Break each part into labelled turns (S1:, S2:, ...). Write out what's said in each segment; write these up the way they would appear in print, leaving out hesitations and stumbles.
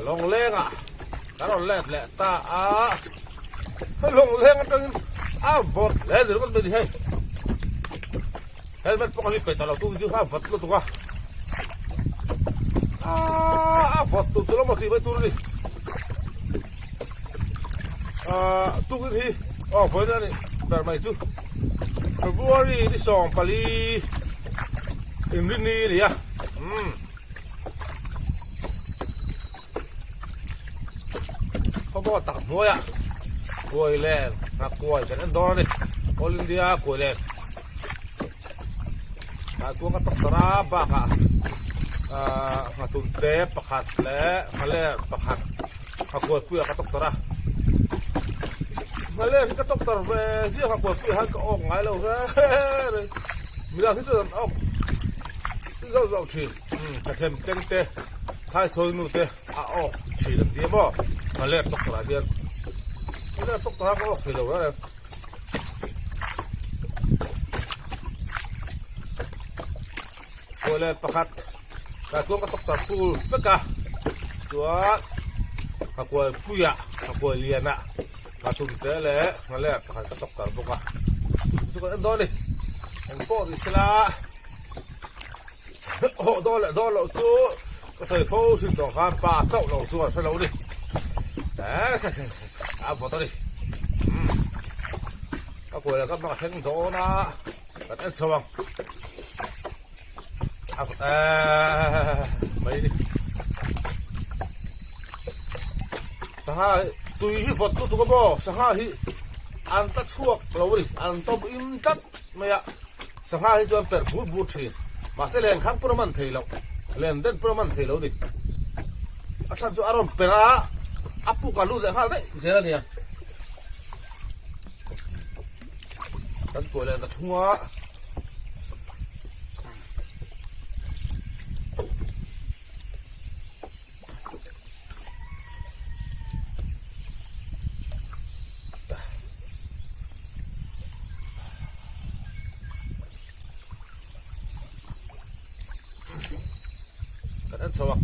S1: Lawnglengah kan rawn let leh ta a, Lawngleng atangin a vawt hle ni ringawt mai ni hei. Helmet pawh ka hlip peih ta lo tu chu a vawt lutuk a, a vawt tur chu lawm a tih mai tur a ni. Tukin hi aw vawiin a nih ber mai chu February ni 14 inrinni a ni a. Khawbaw tak hnuaiah kuai len a kuai kan en dawn a ni All India kuai len ah chuan ka tawk tawrh a bakah ah nghatun te pakhat leh nghaler pakhat a kuai puiah ka tawk tawrh a nghaler hi ka tawk tawrh ve ziah a kuai puiah hian ka awk ngai lo reng reng midang hi chuan an awk zauh zauh thin. Ka them teng te thaichhawi nu te a awk thin an ti a maw nghaler tawk turah hian nghaler tawk turah ka awk thei lo reng reng pawh leh pakhat tah chuan ka tawk tar ful vek a chuan ka kuai puiah ka kuai lianah ka tum te leh nghaler pakhat ka tawk tar bawk a chu kan en dawn a ni engpawh ni sela. Aw dawn leh dawn loh chu ka sawi fo hrim tawh khan pa chauh lo chu an hre lo ni a vawt a ni ka kuai leh ka hmang a thleng dawn a kan en chho ang a vawt mai ni sangha tui hi vawt lutuk a maw sangha hi an ta chhuak lo a ni an tawm im tlat mai a. Sangha hi chuan perh bur bur thin. Mahse len khang pawh a man thei loh. Len den pawh a man thei lo ni. A chhan chu a rawn perh a, a puk a lut leh nghal daih zel a nia. Kan kuah len ta thung a. Kan en chho a.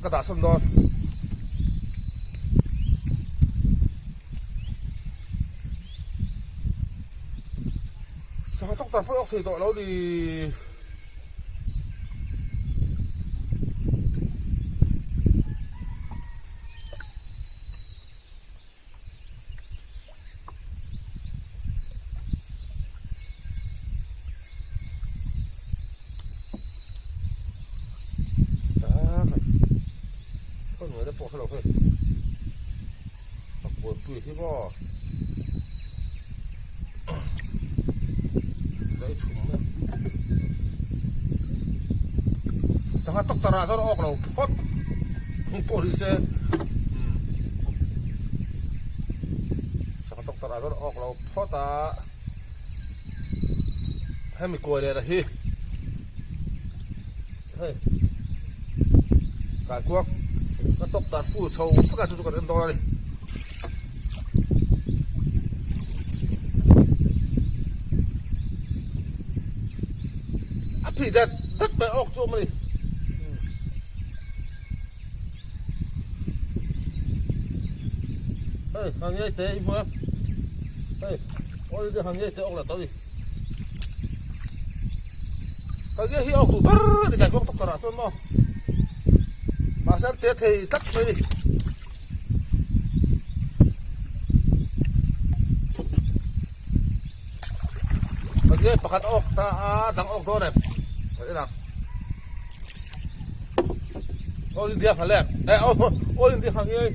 S1: Ka dah sawn dawn. Sangha tawk tak pawh awk thei tawh lo ni. A kualpui hi maw zai chhum mai sangha tawk tarah chuan a awk lo phawt pawh ni se sangha tawk tarah chuan a awk lo phawt a hemi kuai leh hi hei kaikuak ka tawk tar ful chho vek a chu chu kan en dawn a ni. A phih dat dat mai awk chu awm a ni. Hei hang ngei te i hmu em? Hei aw i hang ngei te awk leh tawh a ni. Hang ngei hi awk duh ber a ni kai kawng tawk tawrah chuan maw. Mahse an te thei tlat mai a ni. Hang pakhat awk ta a dang awk dawn em? Ka en ang. All India hna lek. Eh, All India hna ngei.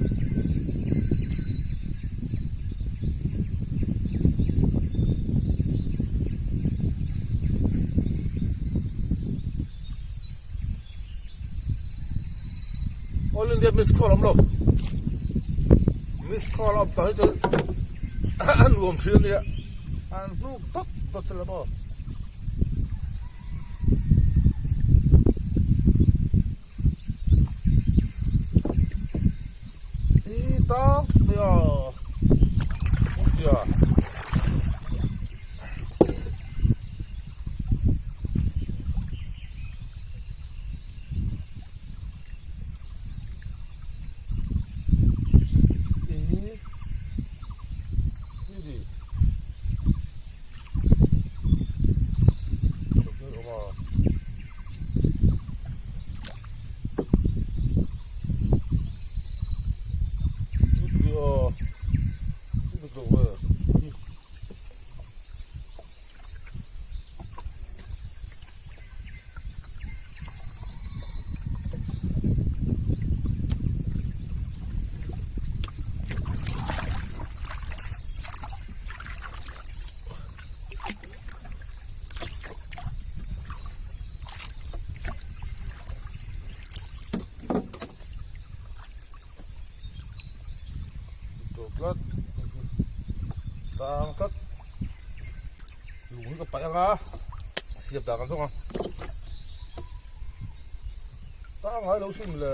S1: India miss call awm lo. Miss call awm tawh hi chu a nuam thin ania. An hnuk dawt dawt che la maw. I tang mai a. Sia. Tlat tang tlat lung hi ka paih anga siam dah kan zawng a tang ngai lo sim le.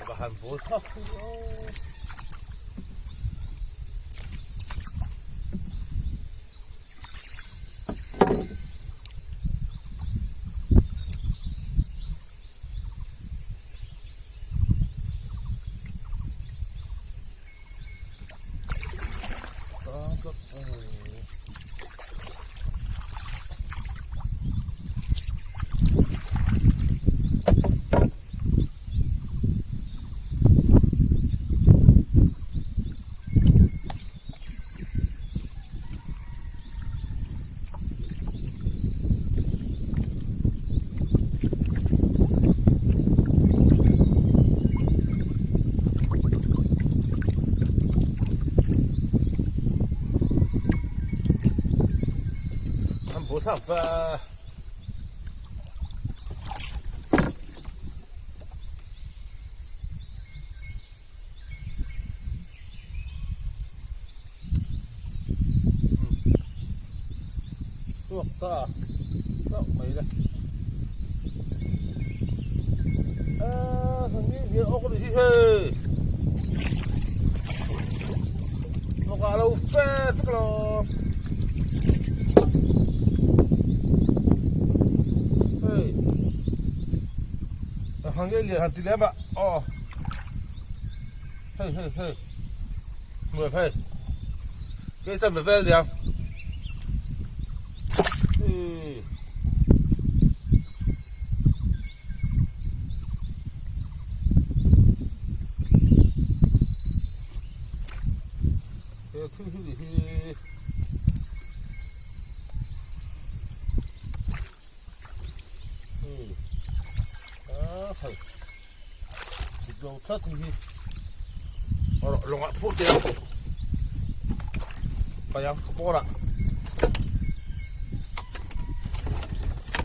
S1: Va han bawl thak chu aw. Chhuak ta chauh mai le. Aa ni hian awk ni hi hei. Awk ah lo fe vek lo. Hei. A hang nge lian han ti lem a. Aw. Hei hei hei. Hmuh hei. Kei chan ve vel niang. He thil hi hi a hei dik lo tlat hi lawngah phur te ang paih ang kawrah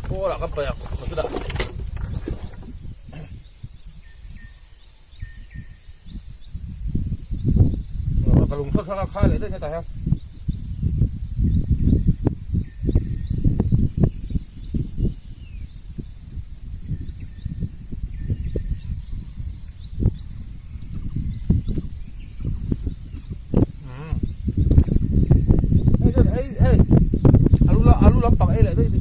S1: kawrah kan paih ang chutah ka lung thawt thawt a khai leh daih hetah hian. Alu lampang ei leh daih ni.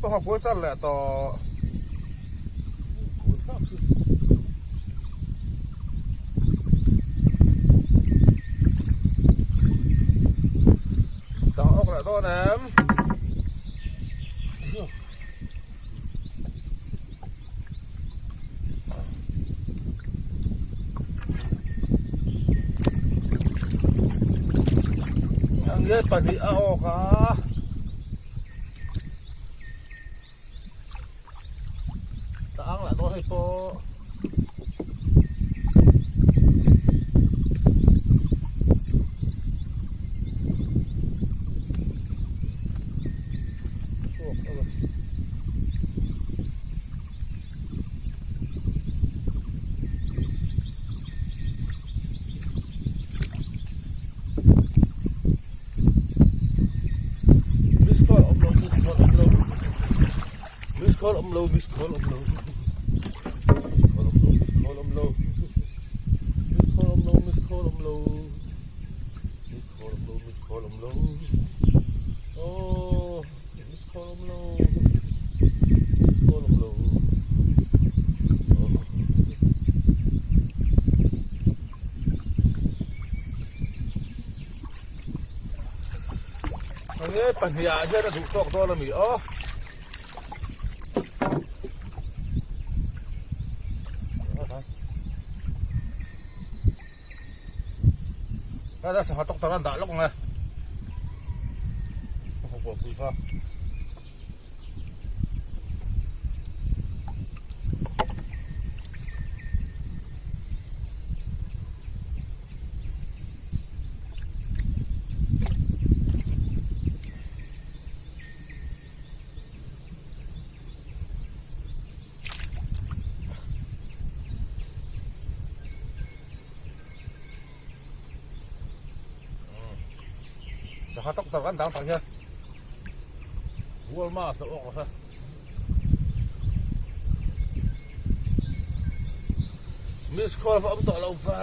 S1: Panga buai char leh tawh. Dang awk leh dawn em? Hangiai pahnih a awk a. Ta ang lah dawn hei pawh. Miss call awm lo, miss call awm lo. Miss call awm lo, miss call awm lo. Miss call awm lo, miss call awm lo. Miss call awm lo, miss call awm lo. Miss call awm lo, miss call awm lo. Oh, miss call awm lo. Miss call awm lo. Oh. Enge pahnih ah hian a duh tawk dawn a mi aw. Ra sangha tawk tak an dah lawk ang e. Ka buaipui kha. Sangha tawk tak an dang tak hian Walmart lo awk lo Miss call va awm tawh lo va.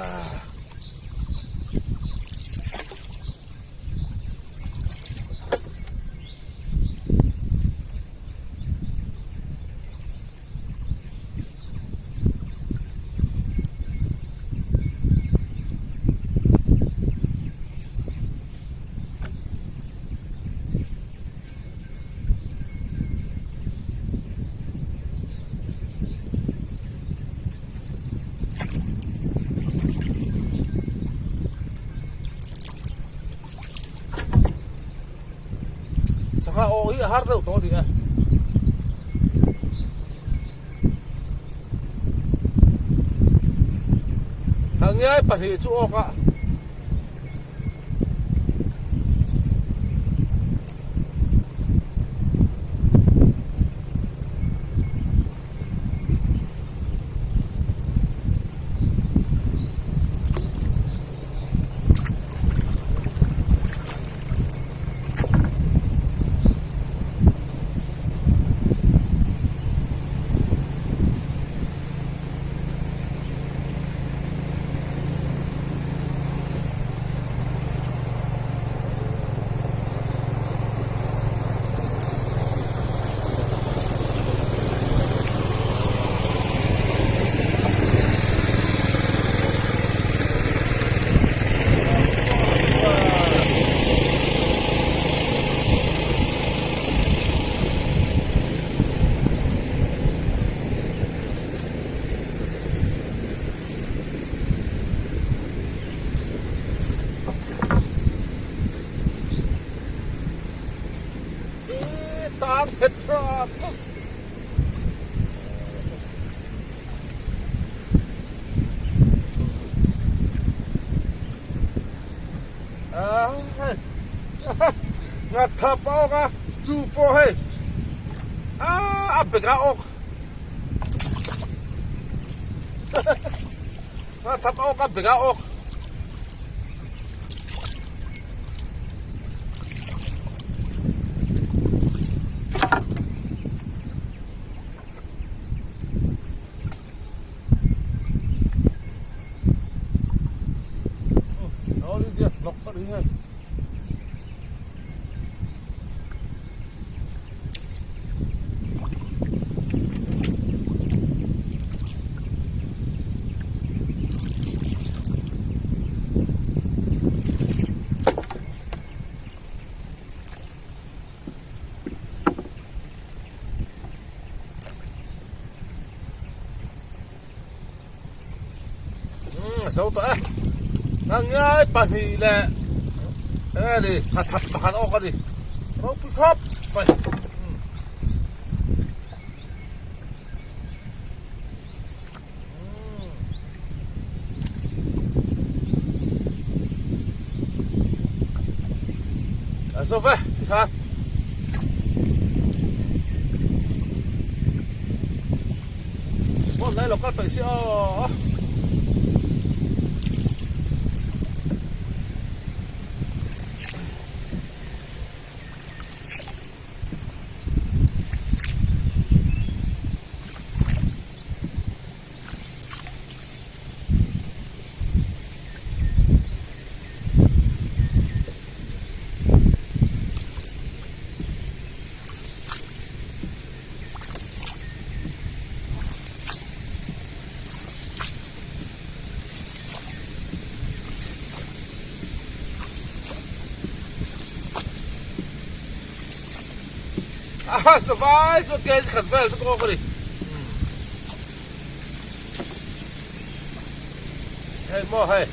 S1: Sangha aw hi a har deuh tawh a ni e. Hangiai pahnih chu awk a. Tang het ra Nga thap a awk a chu pawh hei a bag ah a awk nga thap a awk a bag ah a awk. All India hnawk tak hi hei. Zo tawh e. Ngangai pahnih leh. Enge ni nghathap pakhat awk a ni ropui khawp mai. A zo ve tikhan. Hmun lai lo kal peih si aw. Aha savai chu kg khat vel chu ka awk a ni. Hei maw hei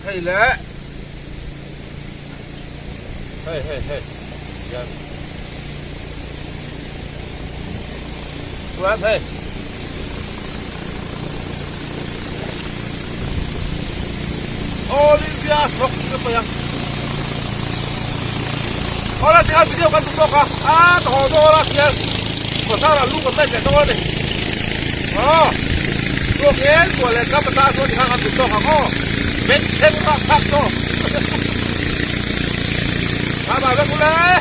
S1: hei le hei hei hei hian chuan hei All India thawk ka paih a Awla tikhan video kan duh tawk a a ka haw dawn a tihian bazar ah lu kan bet leh dawn a ni aw chhuak en kuah leh kam atan chuan tikhan kan duh tawk ang aw beng thleng rah thlak chaw bye bye vek ule.